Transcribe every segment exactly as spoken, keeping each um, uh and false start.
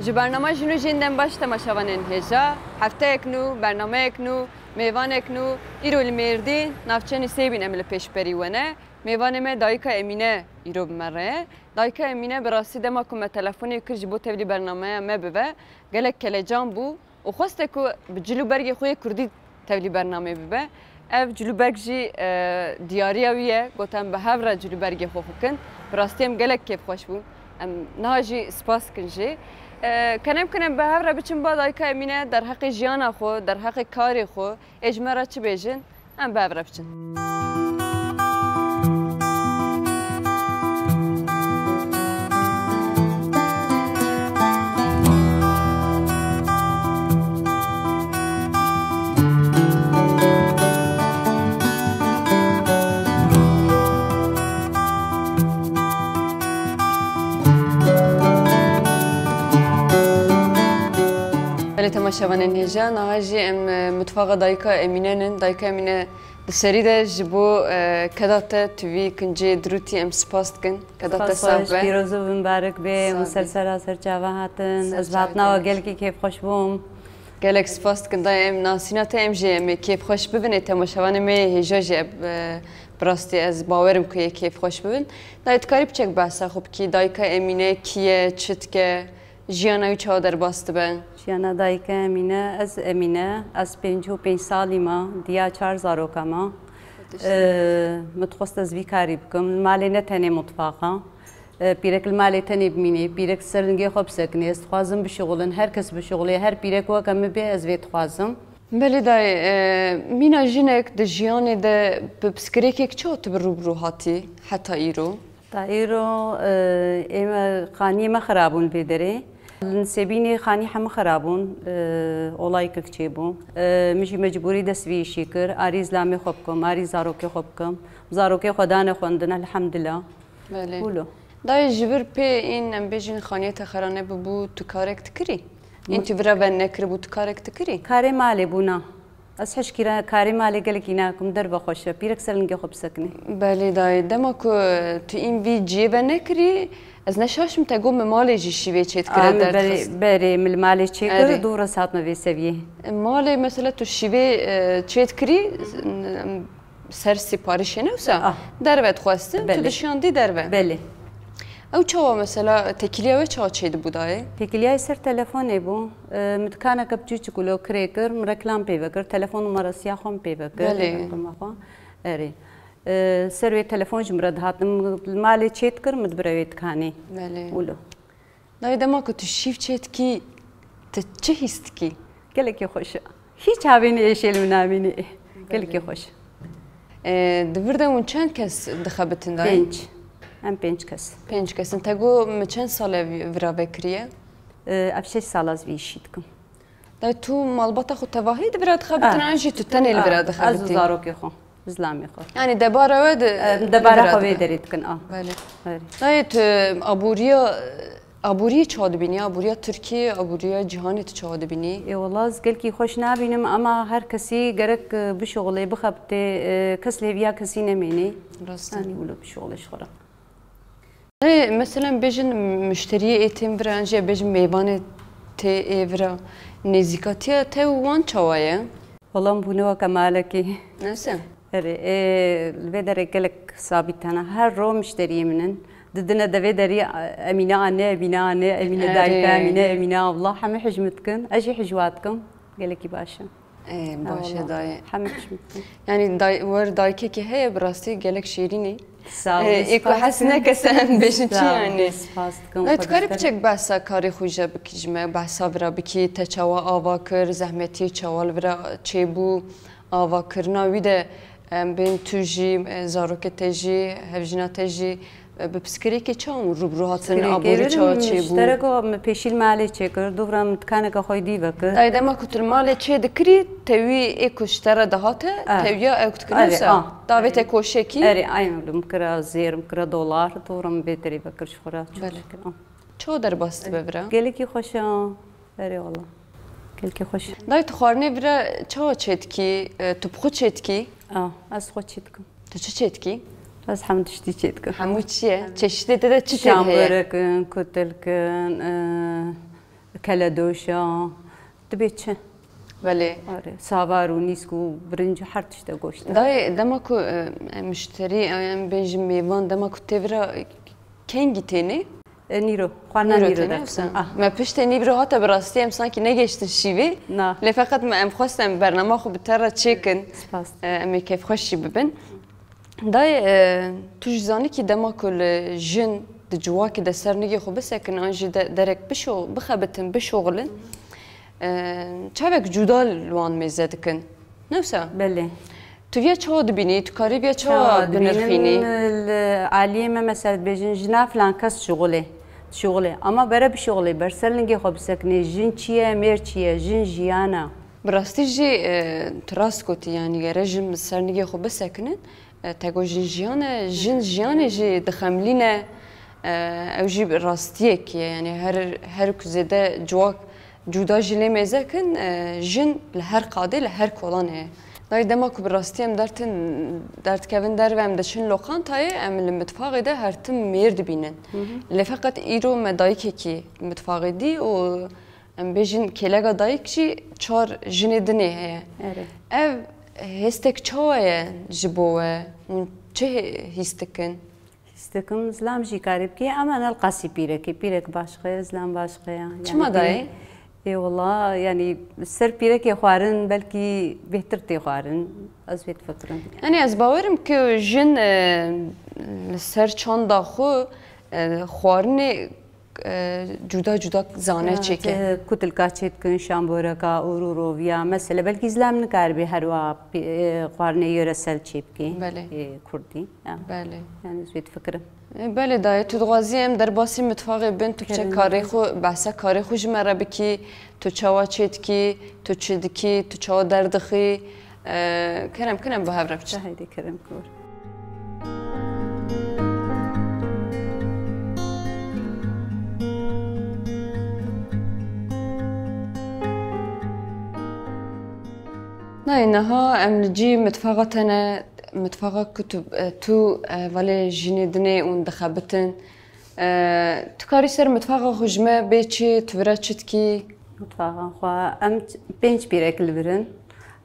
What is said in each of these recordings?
Ji bernama jin û jin dem baş temaşevanên hêja. Hefteyek nû, bernameyek nû, mêvanek nû, îro li Mêrdîn, navçeyê Nisêbîn em li pêşberî we ne. Mêvanê me Dayika Emîne îro bi me re ye. Dayika Emîne bi rastî dema ku me telefonê kir ji bo tevlî bernameya me bibe, gelek kelecan bû û xweste ku bi cil û bergê xwe yê kurdî tevlî bernameyê bibe. Ev cil û berg jî, e, diyariya wî ye. Got, em bi hev re cil û bergê xwe xwe kin. Bi rastî em gelek kêfxweş bûn. Em niha jî spas dikin jê. E, kerem kin em bi hev re biçin ba Dayika Emîne derheqê jiyana xwe, derheqê karê xwe. Ê ji me re çi bêjin? Em bi hev re biçin. Belê temaşevanên hêja, niha jî em, e, mutfaxa Dayika Emîne nin. Dayika Emîne, di serî de ji bo, e, keda te tu vî kincê dirûtî em spas dikin. Keda te sax be. Pîroz û mibarek be. Hûn ser sera ser çava hatin. Ez bi hatina we gelkî kêfxweş bûm. Gelek spas dikin. Dayê, em nasîna te em jî em ê kêfxweş bibin. Ê temaşevanê me yê hêja jî, e, bi rastî ez bawerim ku yê kêfxweş bibin. Dayê, tu karî piçek behsa xwe bikî? Dayika Emîne kî ye, çi dike? Jiyana wî çawa derbas dibe? Jiyana Dayika Emîne, ez Emîne, ez pêncî û pênc salî me, diya çar zaroka me. Ee, min dixwest ez vî karî bikim. Li malê ne tenê mutfaqa. Ee, pîrek li malê tenê bimînê, pîrek ser lingê xwe bisekinê. Ez dixwazim bişuxulin, her kes bişuxulê, her pîrek weke min bê, ez vê dixwazim. Belê dayê, e, mîna jinek di jiyanê de bi pirsgirêkek çawa tu bi rû bi rû hatî heta îro? Ta îro, e, ême xaniyê me xirabûn vê derê. Li Nisêbînê xanî hemû xirabûn, e, olayekek çêbû. E, min jî mecbûrî dest vî îşî kir. Arî zilamê xwe bikim, arî zarokê xwe bikim. Zarokê xwe dane xwendin, elhemdulillah. Belê. Wilo. Dayê, ji vir pê ên, em bêjin, xaniyê te xera nebibû, tu karek dikirî? Ên tu vira ve nekiribû, tu karek dikirî? Karê malê bûna. Ez hişkî re karê malê gelekî nakim, derve xweş e. Pîrek ser lingê xwe bisekinê. Belê dayê, dema ku tu în vî cihê ve nekirî, ez ne şaş im, te got min malê jî şîvê çêdikire, derdixist. Berê, min li malê çêkir, dû re hatime vê seviyê. E, malê mesela tu şîvê, e, çêdikirî, em, ser sîparişê ne wisa, derve dixwestin, tu dişiyandî derve. Belê. Ew çawa mesela, têkiliya we çawa çêdibû dayê? Têkiliya wê ser telefonê bû. E, min dikaneke biçûçik wilo kirê kir, min reklam pê ve kir, telefon numaresiya xwe min pê ve kir. Belê. Rikima xwe. Erê. E, ser wê telefon ji min re dihatin, min li malê çêdikir, min dibire wê dikanê. Belê. Wilo. Dayê, dema ku tu şîv çêdikî, tu çi hîs dikî? Gelekî xweş e. Hîç havênî êşê li min namînî. Gelekî xweş. E, di vir de hûn çend kes dixebitin dayê? Pênc. Em pênc kes. Pênc kes in. Te got min çend sal e vira vekiriye? E, ev şeş sal ez vî îşî dikim. Dayê, tu malbata xwe tevahî di vira dixebitin, an jî tu tenê li vira dixebitî? Ez û zarokê xwe. Zilamê xwe. Yanî debara we di, e, debara xwe vê derê dikin, a. Belê. Belê. Dayê, tu aboriya, aboriyê çawa dibînî? Aboriya Tirkiyê, aboriya cîhanê tu çawa dibînî? Ê, wela ez gelkî xweş nabînim, ama her kesî gerek, e, bişuxulê, bixebitê, e, kes li hêviya kesî nemênî. Rast e. Yanî wilo bişuxulê ji xwe re. Ê, mesela bêjin muşteriyê ê tên vira, an jî bêjin mêvanê tê ê vira, nêzîkatiya te û wan çawa ye? Wela em bûne weke malekî. Nese? Erê, ê, li vê derê gelek sabît hene. Her ro muşteriyê min in. Didine devê derî, Emîne anne, Emîne anne, Emîne dayika, Emîne, Emîne abla. Hemî hijmet dikin. Ez jî hijwa dikim. Gelekî baş e. Ê, baş e dayê. Hemî hijmet dikin. Yanî day-, wer dayikekî heye, bi rastî gelek şêrîn e. Sağ ol, ê, ê ku hes neke sen bêjin çi yanî? Spas dikim. Dayê, tu karî piçek behsa karê xwe jê bikî ji me, behsa vira bikî, te çawa ava kir, zehmetiyê çawa li vira çêbû, avakirina wî de, em bên tu jî, e, zarokê te jî, hevjîna te jî, e, bi pirsgirêkê çawa hûn rû bi rû hatin, aborî çawa çêbû? Muşterek o, min pêşî li malê çêkir, dûvra min dikaneke xwe dî vekir. Dayê, dema ku tu li malê çê dikirî, tewî ê ku ji te re dihate, tewiya ew dikir, wisa? Davête koşekî? Erê, aynen, min kira zêr, min kira dolar, dûvra min vê derê vekir ji xwe re. Belê. Çawa derbas dibe vira? Gelekî xweş e. Erê wala. Gelkî xweş. Dayê, tu xwarinê vira çawa çêdikî? E, tu bi xwe çêdikî? A, ez xwe çêdikim. Tu çi çêdikî? Ez hemû tiştî çêdikim. Hemû çi ye? Çeşitê te de çi tê heye? Şambörek in, kutilk in, e, Keledoşa, dibê çi? Belê. Are, savar û nîsk û birinc û her tişt e goşt e. Dayê, dema ku e, em mişterî, em bên ji mêvan, dema ku tê vira kengî tênê? E, nîro, xwarina nîro tênê derxistin. Ah. Me piştê nîvro hate bi rastî em sankî negeştin şîvê. Na. Lê feqet me em xwestin em bernama xwe bi te re çêkin. Spas. E, em ê kêfxweş jî bibin. Dayê, e, tu jî zanî kî dema ku li jin di civakê de ser nigê xwe bisekin an jî de, derek bişo-, bixebitin, bişoxilin, e, çavek cuda li wan mêze dikin. Ne wisa? Belê. Tu viya çawa dibînî? Tu karî viya çawa binirxînî? Li aliyê me mesela dibêjin jina filan kes şixulê. Şixulê. Ama bere bişixulê, ber ser lingê xwe bisekinê. Jin çi ye, mêr çi ye? Jin jiyan e. Bi rastî jî e, tu rast gotî, yanî gere jin bi ser nigê xwe bisekinin. E, te got jin jiyan e, jin jiyanê jî dixemilîne. E, ew jî rastiyekî ye, yanî her her ku zêde civak cuda jî lê mêze kin, e, jin li her qadê, li her kolanê ye. Dayê dema ku bi rastî em dertin, derdikevin derve, em diçin loqantayê, em li mitfaxê de her tim mêr dibînin. Lê feqet îro me dayikekî li mitfaxê dî û em bêjin kêlega dayik jî çar jinê dinê heye. Erê. Ev hêstek çawa ye ji bo we? Hûn çi hê- hîs dikin? Hîs dikim zilam jî karî bikî, ama ne li qasî pîrekî. Pîrek başqe, zilam başqe ya. Yani Çima dayê? Ê wela, yani ser pîrekê xwarin belkî bêhtir tê xwarin. Ez vê difikirim. Yani ez bawerim ku jin e, li ser çanda xwe e, xwarinê e, cuda cuda zane çêke. Kutilka çêdikin, şamboreka, ûr û roviya. Mesela belkî zilam nikaribe her wa pî- e, xwarinê yöresel çêbikî. Belê. E, kurdî. Ya. Belê. Yani ez vê difikirim. E, Belê dayê, tu dixwazî em derbasî mitfaxê bin, tu biçe Kerem. Karê xwe, behsa karê xwe ji me re bikî, tu çawa çêdikî, tu çi dikî, tu çawa derdixî, e, kerem kin em bi hev re biçin. Haydi kerem kor. Nayê niha em li cî mitfaxa te ne, mitfaxa ku tu, e, tu e, valê jinê dinê ûn dixebitin. E, tu karî ser mitfaxa xwe ji me bê çi, tu vira çi dikî? Mitfaxa xwe em ç- pênc pîrek li vir in.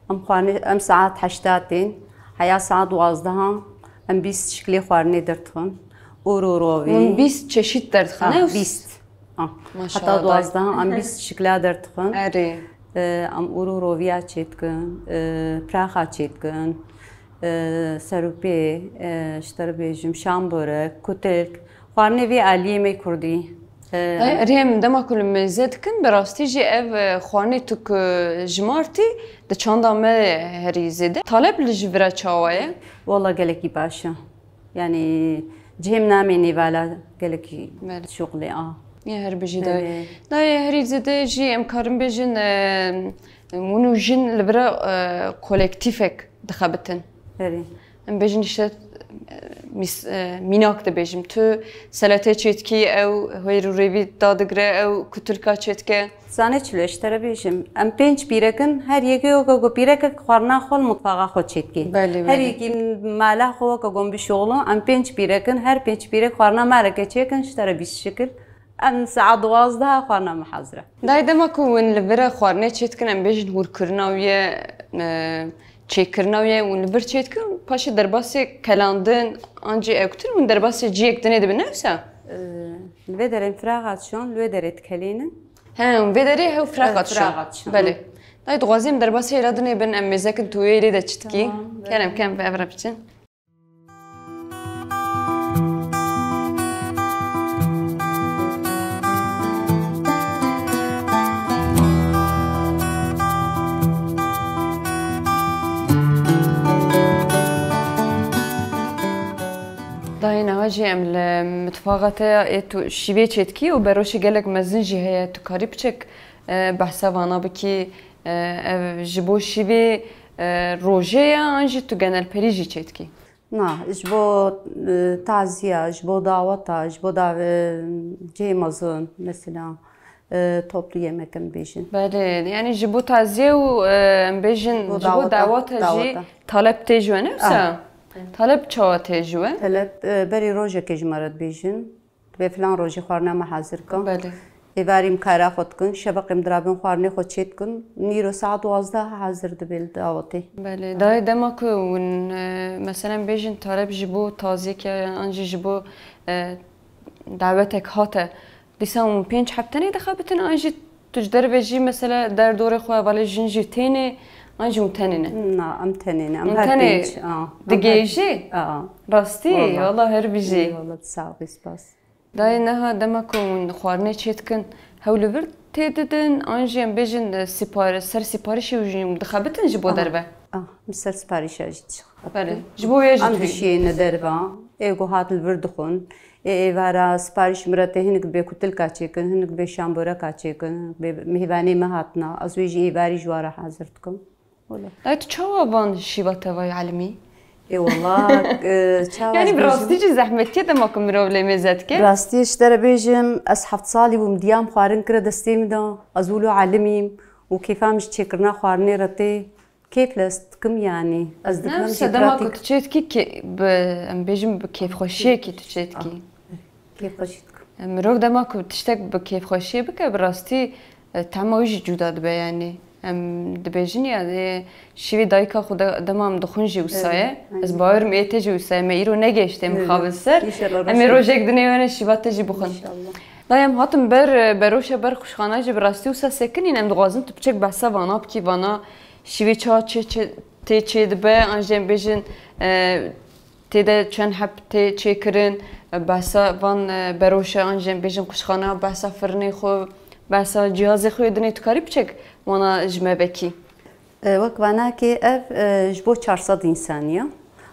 Em xwarinê, em saet heşta tên. Heya saet duwazdeh em bîst şiklê xwarinê derdixin. Ûr û rovî. Hûn bîst çeşît derdixin, ne? Bîst. Ah, Maşallah, heta duwazdeh em bîst şikla derdixin. Erê. Em ûr û roviya çêdikin, e, praxa çêdikin, e, serûpê, e, ji te re bêjim, şambore, kutilk. Xwarinê vê aliyê me kurdî. E, Erê, em dema ku li mêze dikin, bi rastî jî ev e, xwarinê tu ku jimartî, di çanda me herî zêde. Talep li ji vira çawa ye? Wala gelekî baş e. Yani cihêm namê nêvala gelekî şoxlê a. Yê her bijî dayê. Dayê herî zêde jî em karin bêjin e, hûn û jin li vira e, kolektîfek dixebitin. Herî. Em bêjin işte e, mîs- e, mînak dibêjim. Tu seletê çêdikî ew hêr û rêvî dadigre, ew kutilka çêdike. Zanê çilo ji te re bêjim. Em pênc pîrek in, her yekê weke ku pîrekek xwarina xwe li mutfaxa xwe çêdikê. Belê, belê. Her yekî mala xwe weke ku em bişoxlin, em pênc pîrek in, her pênc pîrek xwarina me reke çêkin, ji te re bîst şikil. Em saet duwazdeh xwarina me hazir e. Dayê dema ku hûn li vir e xwarinê çêdikin, em bêjin hûrkirina wî ye, e, çêkirina wî ye, hûn li vir çêdikin, paşê derbasê kelandin, an jî ewktir hûn derbasê ciyek dinê dibin, ne wisa? Li vê derê em firaxa diçon, li wê derê dikelînin. He, hûn vê derê hew firaxa diçon. Belê. Dayê dixwazî em derbasê hêla dinê bin, em mêzekin tu wê hêlê de çi dikî? Kerem kem bi ev re biçin. Dayê niha jî em li mitfaxa te ya ê tu şîvê çêdikî û beroşê gelek mezin jî heye. Tu karî piçek e, behsa vana bikî, e, ev ji bo şîvê e, rojê ye an jî tu genelperî jî çêdikî? Na, ji bo e, taziya, ji bo daweta, ji bo dav- e, cihê mezin mesela e, toplu yemek em bêjin. Belê, yanî ji bo taziye û e, em bêjin ji bo daweta jî talep tê ji we, ne wisa? Talep çawa tê ji we? Talep e, berî rojekê ji me re dibêjin. Dibê filan rojê xwarina me hazir ka. Belê. Êvarî em kara xwe dikin, şeveqê em dirabin xwarinê xwe çê dikin. Nîro saet duwazdeh hazir dibe li dawetê. Belê, dayê dema ku hûn, e, meselen bêjin taleb ji bo taziyeke an jî ji bo, e, dawetek hate, dîsa hûn pênc heb tenê dixebitin an jî tu ji derve jî mesela derdorê xwe hevalê jin jî tênê an jî hûn tenê ne? Na, em tenê ne. Em Hûn her tenê pênc, a, em her digihêjê? A. Rastî? Wala. Wala her bijî. Eyvallah, sax bî, spas. Dayê niha dema ku hûn xwarinê çê dikin, hewl û vir tê didin, an jî em bêjin, e, sipar-, ser siparîşê û jî dixebitin ji bo Aha. derve? Ah, em ser siparîşa jî dixebitin. Belê. Ji bo wê jî Em tê. dişiyêne derve, ê ku hat li vir dixwin. Ê êvara siparîş min re tê, hinek bê kutilka çêkin, hinek bê şamboreka çêkin, bê mêvanê me hatina. Ez wê jî êvarî ji wan re hazir dikim. Wala. Dayê, tu çawa van şîva tevayî elimî? Ê wala, e, çawa Yanî ez bi rastî bêjim? jî zehmetî ye dema ku mirov lê mêze dike. Rastî ji te re bêjim, ez heft salî bûm, diyam xwarin kire destê min de. Ez wilo elimîm û kêfa min ji çêkirina xwarinê re tê. Kêf lez dikim yanî. Ez Ne dikim wisa jî dema ku pratik. tu çê dikî kê-, bi, em bêjin bi kêfxweşiyekî tu çê dikî. Ah. Kêfxweşî dikim. Mirov dema ku tiştek bi kêfxweşiyê bike, bi rastî, e, tema wî jî cuda dibe, yanî. Em dibêjin ya, e, şîvê dayika xwe de, dema em dixwin jî wisa ye. Evet, aynen. Ez bawerim ê te jî wisa ye. Me îro negehiştê Evet. mixabin ser. İnşallah Em ê rojek rojek dinê wene şîva te jî bixwin. İnşallah. Dayê em hatin ber, e, beroşe ber xwişxana jî bi rastî wisa sekinîn. Em dixwazin tu piçek behsa vana bikî, vana şîvê çawa çê, çê, tê çê dibe, an jî em bêjin, e, Tê de çend heb tê çêkirin, behsa van, e, beroşe an jî em bêjin quşxana, behsa firinê xwe, behsa cihazê xwe yê dinê tu karî piçek wana ji me vekî? E, wek vanakê ev, e, ji bo çar sed însanî ye.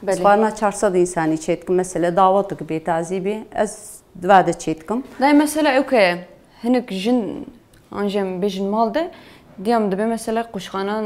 Belê. Xwarina çar sed însanî çê dikim. Mesela dawetek bê, tazî bê, ez diva de çê dikim. Dayê mesela ew ke hinek jin an jî em bêjin mal de, diyam dibe mesela quşxana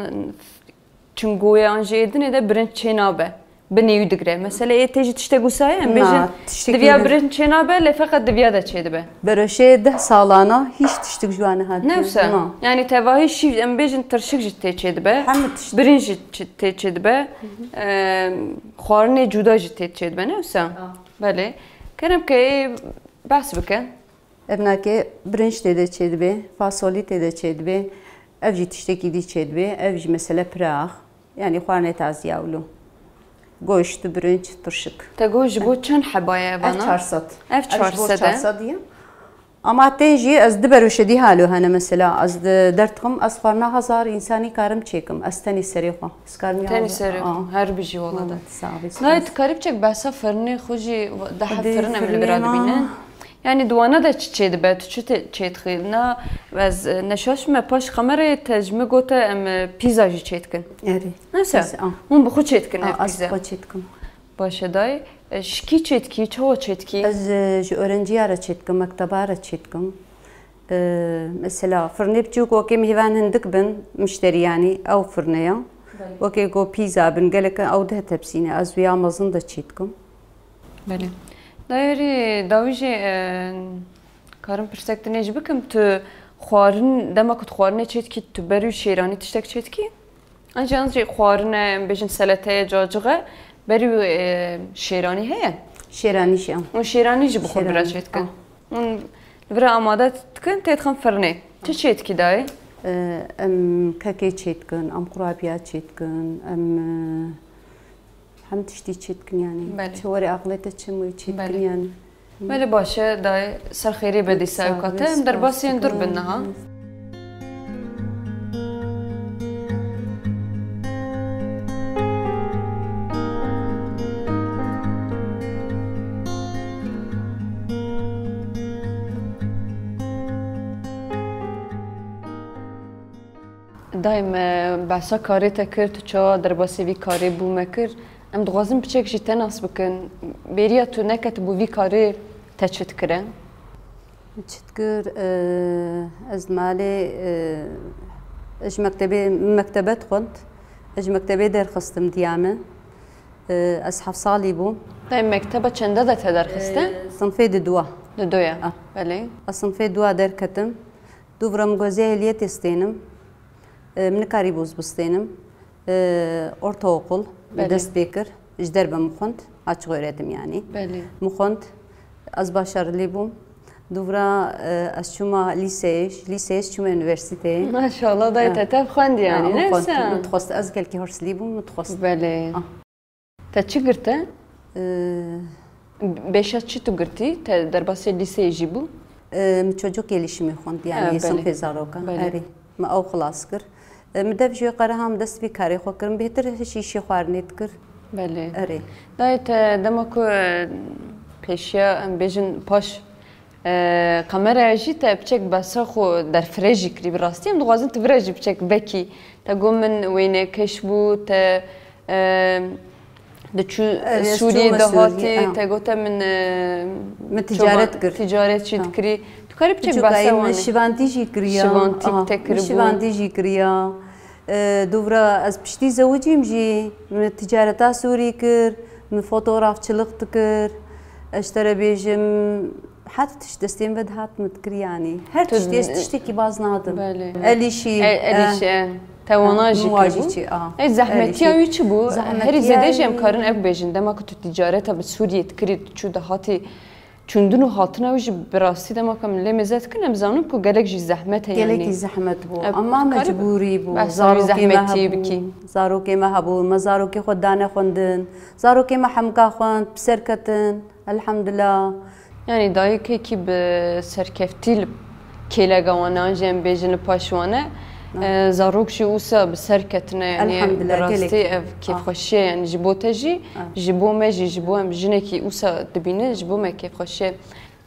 Çingoye an jî ê dinê de birinc çê nabe. Binê wî digre. Mesele ê tê jî tiştek wisa ye, em Na, bêjin tiştekî diviya wisa- birinc çê nabe, lê feqet diviya de çê dibe. Beroşê deh salana hiç tiştek ji wan nehat. Ne wisa? Na. Yani tevahî şîv, em bêjin tirşik jî tê çê dibe. Hemû tişt. Birinc jî çi-, tê çê dibe. Em, xwarinê cuda jî tê çê dibe, ne wisa? Ah. Belê. Kerem ke ê behs bike. Ev nake birinç tê de çêdibe, fasolî tê de çêdibe, ev jî tiştekî dî çêdibe, ev jî mesele pirax, yanî xwarinê tazî ya wilo. Goşt, birinç, turşik. Te got ji bo çend heba ye Ev evana? çar sed. Ev Ev ji bo çar sed e? çar sed ye. Ama tên jî ez di beroşe dî halo hene mesela, ez di derdixim, ez xwarina hezar însanî karim çêkim, ez tenî serê xwe. Ez karim ya Tenî serê xwe. Aa. Her bijî wala de. Wala, sax bî, Nayê, spas. tu karî biçek behsa firinê xwe jî, daha Xwedê firin em li firinê vira ma. dibînin. Yani di wana de çi çê dibe, tu çi tê-, çê dixî? Na, ez, e, neşaş me paş kamerayê te ji min gote em, e, pîza jî çê dikin. Erê. Neyse, Pîza, ah. hûn bi xwe çê dikin Ah, ev ez pîza. bi xwe çê dikim. Baş e dayê. E, ji kî çê dikî, çawa çê dikî? Ez, e, ji öğrenciya re çê dikim, mekteba re çê dikim. E, mesela firnê biçûk wekê mêvan hindik bin, mişterî yani, ew firne ya. Belê. Wekê ku pîza bin, gelek ew deh tepsî ne, ez wîya mezin de çê dikim. Belê. Dayerî dawî jî, e, karim pirsek dinê jî bikim, tu xwarin, dema ku tu xwarinê çê dikî, tu berî şêranî tiştek çê dikî? An jî, an jî xwarin e, em bêjin selete ye, cacix e, berî wî, e, şêranî heye? Şêranî jî, an. Hûn şêranî jî bi xwe bira Şêranî, çê dikin? ah. Hûn li vira amade dikin, tê dixin firnê. Çi çê dikî dayê? E, em kekê çê dikin, em qurabiya çê dikin, em, e, hemû tiştî çê dikin yani. Belê. Çi were aqilê te çi mûyê çê Belê. dikin yani. Belê baş e, dayê ser xêrê be dîsa Sağ ewka te. ol, Em derbasî yên dur bin niha. Dayê me behsa karê te kir, tu çawa derbasî vî karê bû me kir. Em dixwazin piçek jî te nas bikin. Bêriya tu neketibû vî karê te çi dikire? Çi dikir, e, ez malê, e, ez ji mektebê, mektebe dixwend. Ez ji mektebê derxistim diya min. E, ez heft salî bûm. Dayê mekteba çenda de te derxiste? E, sinfê di dua. Di doya. Ah. Belê. Ez sinfê dua derketim. Dûvra min got, ez ê ehliyetê stênim. E, min nikarîbû ez bistênim. E, ortaokul Belê. dest pê kir. Ji derve min xwend. Açık öğretim yani. Belê. Min xwend. Ez başarılı bûm. Dûvra, e, ez çûma lîseyê, ji lîseyê ez çûma unîversîteyê. Maşallah, dayê te tev xwendî yanî, ne wisa? Min dixwest, ez gelkî hurslî bûm, min dixwest. Belê. Ah. Te çi girte? E, Beşa çi tu girtî? Te derbasê lîseyê jî bû? E, min çocuk gelişimi xwend, yanî Ha, belê. sinfê zarokan. Belê. Erê, min ew xilas kir. E, min dev jî qereha min dest vî karê xwe kir. Min bêhtir hiş îşê xwarinê dikir. Belê. Erê. Dayê te dema ku, e, pêşiya, em bêjin, paş, e, kameraya jî te piçek behsa xwe derfirê jî kirî, bi rastî em dixwazin tu vira jî piçek vekî. Te got min wênekeş bû, te, e, diçû Evet, Sûriyê çûme dihatî, Sûriyê, ha. Te got te min, e, Min ticaret çoban-, kir. Ticaret jî Ha. dikirî. Tu karî piçek Çûka behsa ye, wan min de? Şivantî jî kiriya. Şivantî Ah, te min kiribû. Şivantî jî kiriya. E, dûvra ez piştî zewicîm jî, min ticareta Sûrî kir, min fotografçilik dikir. Ez ji te re bêjim, her tişt destên ve dihat min dikir yanî. Her Tu tiştî, ez d- tiştekî baz nadim. Belê. El îşî, El, el eh, işi, e. Te wana jî min wa jî kiribû. çi, ah. Ey, zehmetiya El işi. wî çi bû? Zehmetiya Herî zêde jî em wî- karin ev bêjin. Dema ku tu ticareta bi Sûriyê dikirî, tu çû dihatî, çûndin û hatina wî jî bi rastî dema ku em lê mêze dikin, em zanin ku gelek jî zehmet heye, Gelekî yanî. zehmet bû. Ev Ama karî mecbûrî bû. Behsa wî Zarokê me zehmetî hebû. bikî. Zarokê me hebû. Me zarokê xwe dane xwendin. Zarokê me hemka xwend, bi ser ketin. Elhamdulillah. Yanî dayikekî bi serkeftî li kêleka wan e, an jî em bêjin li paş wan e. Ah. E, zarok jî wisa bi ser ketine, yanî Elhamdulillah, bi rastî gelek. Ev kêfxweşî ye, yanî ji bo te jî, Ah. ji bo me jî, ji bo em jinekî wisa dibînin, ji bo me kêfxweşî ye.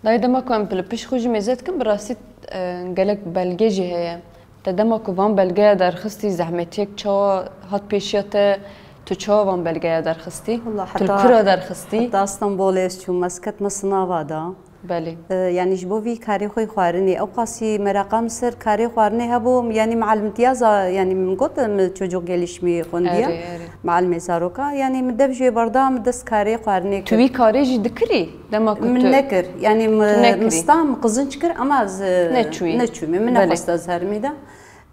Dayê dema ku em li pişt xwe jî mêze dikin, bi rastî, e, gelek belge jî heye. Te dema ku van belgeya derxistî, zehmetiyek çawa hat pêşiya te, tu çawa van belgeya derxistî? Wala Tu li heta- kura derxistî? Heta Stenbolê ez çûm, ez ketme sinava da. Belê. E, yanî ji bo vî karê xwe xwarinê. Ew qasî meraqa min ser karê xwarinê hebû, yanî mialimtiya za-, yanî min got, min çocuk gelişmî xwendiya. Erê, erê. Mialimê zaroka, yanî min dev jê berda, min dest karê xwarinê Tu kir. Wî karê jî dikirî? Dema ku Min tu nekir. Yanî Tu min, nekirî. min stam, min qizinc kir, ama ez Neçûyî. Neçûyî. Min Belê. nexwest ez hermî de.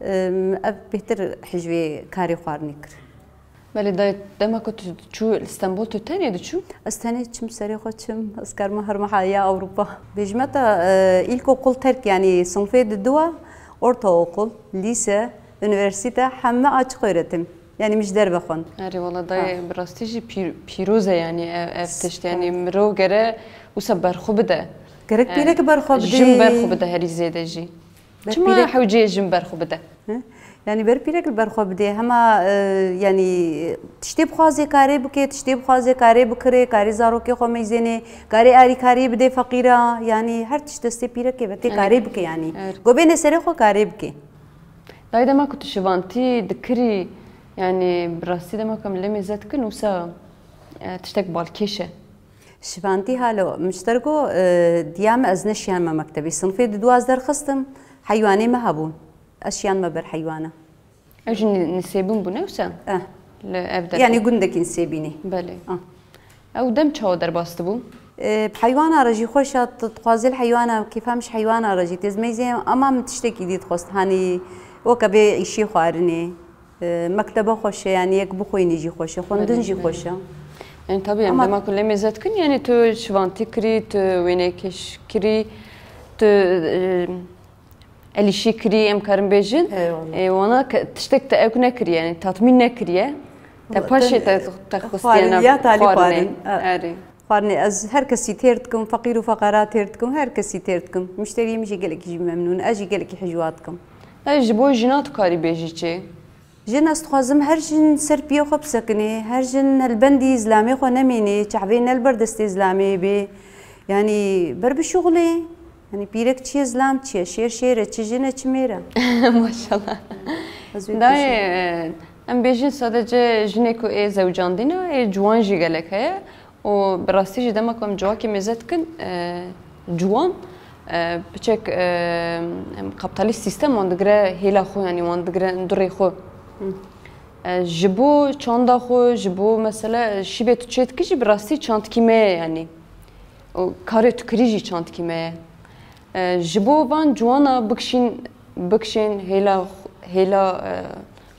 Em, ev bêhtir hijvê karê xwarinê kir. Belê dayê, dema ku tu çû li Stenbol, tu tenê diçû? Ez tenê çim, serê xwe çim, ez karma her meha ya Ewropa. Bêjime te, e, îlkokul terk, yanî sinfê diduwa, ortaokul, lîse, unîversîte, heme açık öğretim. Yanî min ji derve xwend. Erê wala dayê, bi rastî jî pîr-, pîroz e, yanî ev, ev tişt, yanî mirov gere wisa berxwe bide. Gerek E, pîrek berxwe bide. Jin berxwe bide herî zêde jî. Ber Çima pîrek- hewceyê jin berxwe bide? Hı? Yanî ber pîrek li ber xwe bidê. Hema, e, yanî tiştê bixwazê karê bike, tiştê bixwazê karê bikirê, karê zarokê xwe meyzênê, karê arîkariyê bidê feqîra. Yanî her tişt destê pîrekê ve tê Evet. Karê bike yanî. Evet. Gobêne serê xwe karê bike. Dayê dema ku tu şivantî dikirî, yanî bi rastî dema ku em lê mêze dikin, wisa, e, tiştek balkêş e. Şivantî halo, min ji te re got, e, diya me ez neşiyanme mektebê. Sinfê diduwa ez derxistim, heywanê me hebûn. Ez şiyanme ber heywana. Ew jî ni-, nisêbûn bû, ne wisa? Eh. Li ev derê. Yanî gundekî nisêbînî. Belê. Ah. Ew dem çawa derbas dibû? E, bi heywana re jî xweş e, tu dixwazî li heywana, kêfa min ji heywana re jî tê, ez meyzê, ama min tiştekî dî dixwest. Hanî weke vê îşê xwarinê. E, mektebe xweş e, yanî yek bixwînî jî xweş e, xwendin Belê, jî belê. Xweş e. Yanî tabî em Ama- dema ku lê mêze dikin, yanî tu şivantî kirî, tu wêneyekêş kirî, tu, e, elîşî kirî, em karin bêjin. Eyvallah. E, wana ke-, tiştek te ew nekiriye, yanî tatmîn nekiriye. Te Wa-, paşê te- te, te xwarin, ya talî xwarinê. xwarin. E. Erê. Xwarinê ez her kesî têr dikim, feqîr û feqera têr dikim, her kesî têr dikim. Muşteriyê min jî gelekî jî memnûn, ez jî gelekî hijwa dikim. E, ji bo jina tu karî bêjî çi? Jin ez dixwazim her jin ser piyê xwe bisekinê, her jin helbendî zilamê xwe nemînê, çavê ne li ber destê zilamê bê. Yanî ber bişuxulê. Yanî pîrek çi ye, zilam çi ye, şêr şêr e, çi jin e, çi mêr e. Maşallah. Ez wê Dayê, tiştê- e, em bêjin sadece jinê ku ê zewcandî ne, ê ciwan jî gelek heye. Û bi rastî jî dema ku em civakê mêze dikin, e, ciwan, e, piçek, e, em, kaptalîst sîstem wan digire hêla xwe, yanî wan digire durê xwe. E, ji bo çanda xwe, ji bo mesela şîvê tu çê dikî jî bi rastî çandkî me ye yanî. Û karê tu kirî jî çandkî me ye. E, ji bo van ciwana bikişîn, bikişên hêla, hêla, e,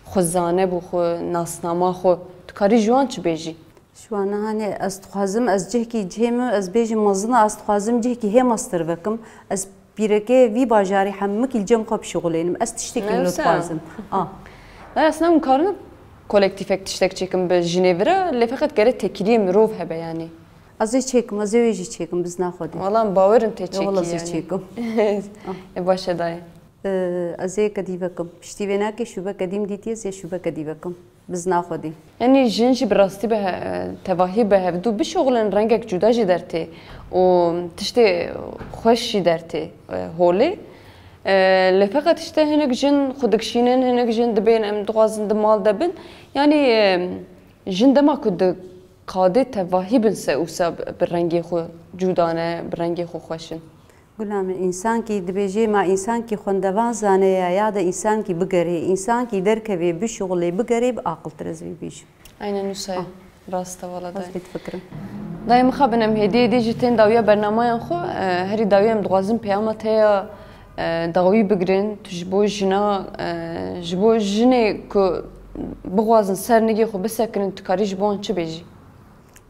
xwe zane bû, xwe nasnama xwe. Tu karî ji wan çi bêjî? Şiwana hanê ez dixwazim, ez cihkî cihê min, ez bêjim mezin e, ez dixwazim cihkî hê mestir vekim. Ez pîrekê vî bajarî hemikî li cem xwe bişixulênim. Ez tiştekî min dixwazim. A. Lay aslında hûn karin kolektîfek tiştek çêkin bi jinê vira, lê feqet gere tekiliyê mirov hebe yanî. Ez ê çêkim, ez ê wê jî çêkim, bizna Xwedê. Wala em bawerin tê çêkî. Wala ez ê çêkim. E, baş e dayê. E, ez ê kedî vekim. Piştî vê nake şûbe kedîm dîtî, ez ê şûbe kedî vekim. Bizna Xwedê. Yanî jin jî bi rastî bi he-, tevahî bi hevdû bişuxulin rengek cuda jî dertê û tiştê xweş jî dertê, e, holê. E, lê feqet işte hinek jin xwe dikişînin, hinek jin dibên em dixwazin di mal de bin. Yanî, e, jin dema ku di qadê tevahî bin se ûsa bi, bi rengê xwe cuda ne, bi rengê xwe xweş in. Gula min, însankî dibêjê ma însankî xwendevan zane ya, ya da însankî bigerê, însankî derkevê, bişuxulê, bigerê, bi aqiltir ez vê bêjim. Aynen wisa ye. Ah. Rast e wala dayê. Ez vê difikirim. Dayê mixabin em hêdî hêdî jî tên dawiya bernameyan xwe, e, herî dawî em dixwazin peyama te ya, e, dawî bigirin, tu ji bo jina, e, ji bo jinê ku bixwazin ser nigê xwe bisekinin, tu karî ji bo wan çi bêjî?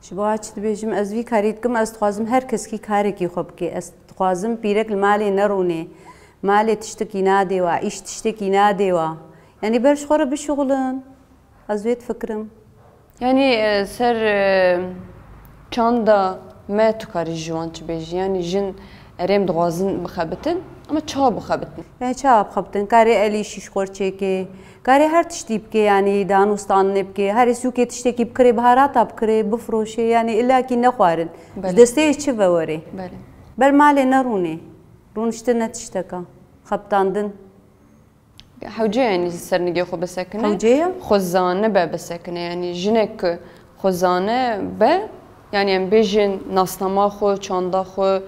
Ji bo çi dibêjim, ez vî karî dikim, ez dixwazim her keskî karekî xwe bike. Ez dixwazim pîrek li malê nerûnê. Malê tiştekî nadê wa, îş tiştekî nadê wa. Yanî ber ji xwe re bişuxulin. Ez wê difikirim. Yanî, e, ser, e, çanda me tu karî ji wan çi bêjî? Yanî jin erê em dixwazin bixebitin, ama çawa bixebitin? Yanî çawa bixebitin? Karê elî şîş xwe çêkê, karê her tiştî bike, yanî danûstanê bike, herê sûkê tiştekî bikirê, biharata bikirê, bifroşê, yanî illakî nexwarin. Belê. Ji destê ji çi ve werê? Belê. Ber malê nerûnê, rûniştin ne tişteka, xebitandin. Hewce ye, yanî ji ser nigê xwe bisekine. Hewce ye? Xwezane be bisekine, yanî jinek ku xwezane be, yanî em bêjin nasnama xwe, çanda xwe,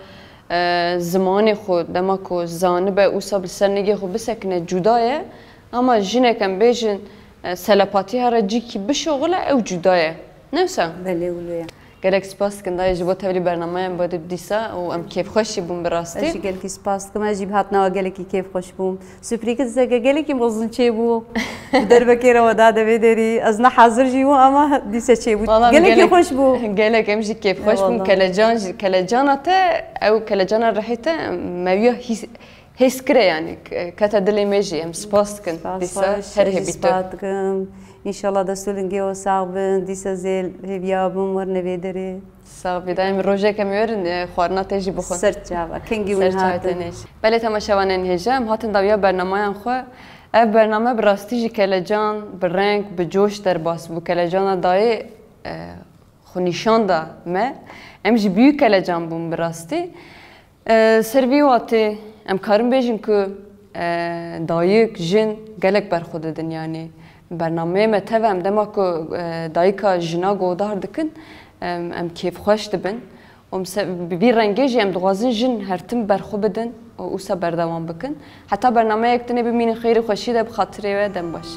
e, zimanê xwe, dema ku zanibe, wisa bi ser nigê xwe bisekine cuda ye. Ama jinek em bêjin, e, selepatî here cîkî bişuxule, ew cuda ye. Ne wisa? Belê, wilo ye. Gelek spas dikin dayê ji bo tevlî bernameyan bo dîsa û em kêfxweş jî bûn bi rastî. Ez jî gelekî spas dikim, ez jî bi hatina we gelekî kêfxweş bûm. Sufrîkî dîsa gelekî mezin çêbû. Bi derbekê re we da devê derî. Ez ne hazir jî bûm ama dîsa çêbû. Wala em gelekî gelek, xweş bû. Gelek em jî kêfxweş bûn. Eyvallah. Kelecan jî, kelecana te, ew kelecana rihê te me wiya hîs, hêz kire yanî, k-, kete dilê me jî, em spas dikin. Spas, dîsa xweş, her ez jî hêvî tu. Spas dikim. Înşallah dest û lingê we sax bin, dîsa zê hêviya bim, werin vê derê. Sax bî, dayê min rojek em werin, e, xwarina te jî bixwin. Ser çava, kengî win hatin. Ser çava te nêş. Belê temaşevanên hêja, em hatin dawiya bernameyan xwe. Ev bername bi rastî jî kelecan, bi reng, bi coş derbas bû. Kelecana dayê, e, xwe nîşan da me. Em jî bi wî kelecan bûn bi rastî. E, ser vî watê em karin bêjin ku, e, dayik, jin gelek berxwe didin, yanî bernameyê me teve em dema ku, e, dayika jina godar dikin, em, em kêfxweş dibin. Û em se-, bi vî rengê jî em dixwazin jin her tim berxwe bidin û wisa berdewam bikin. Heta bernameyek dinê bimînin xêr û xweşî de bi xatirê we, dem baş.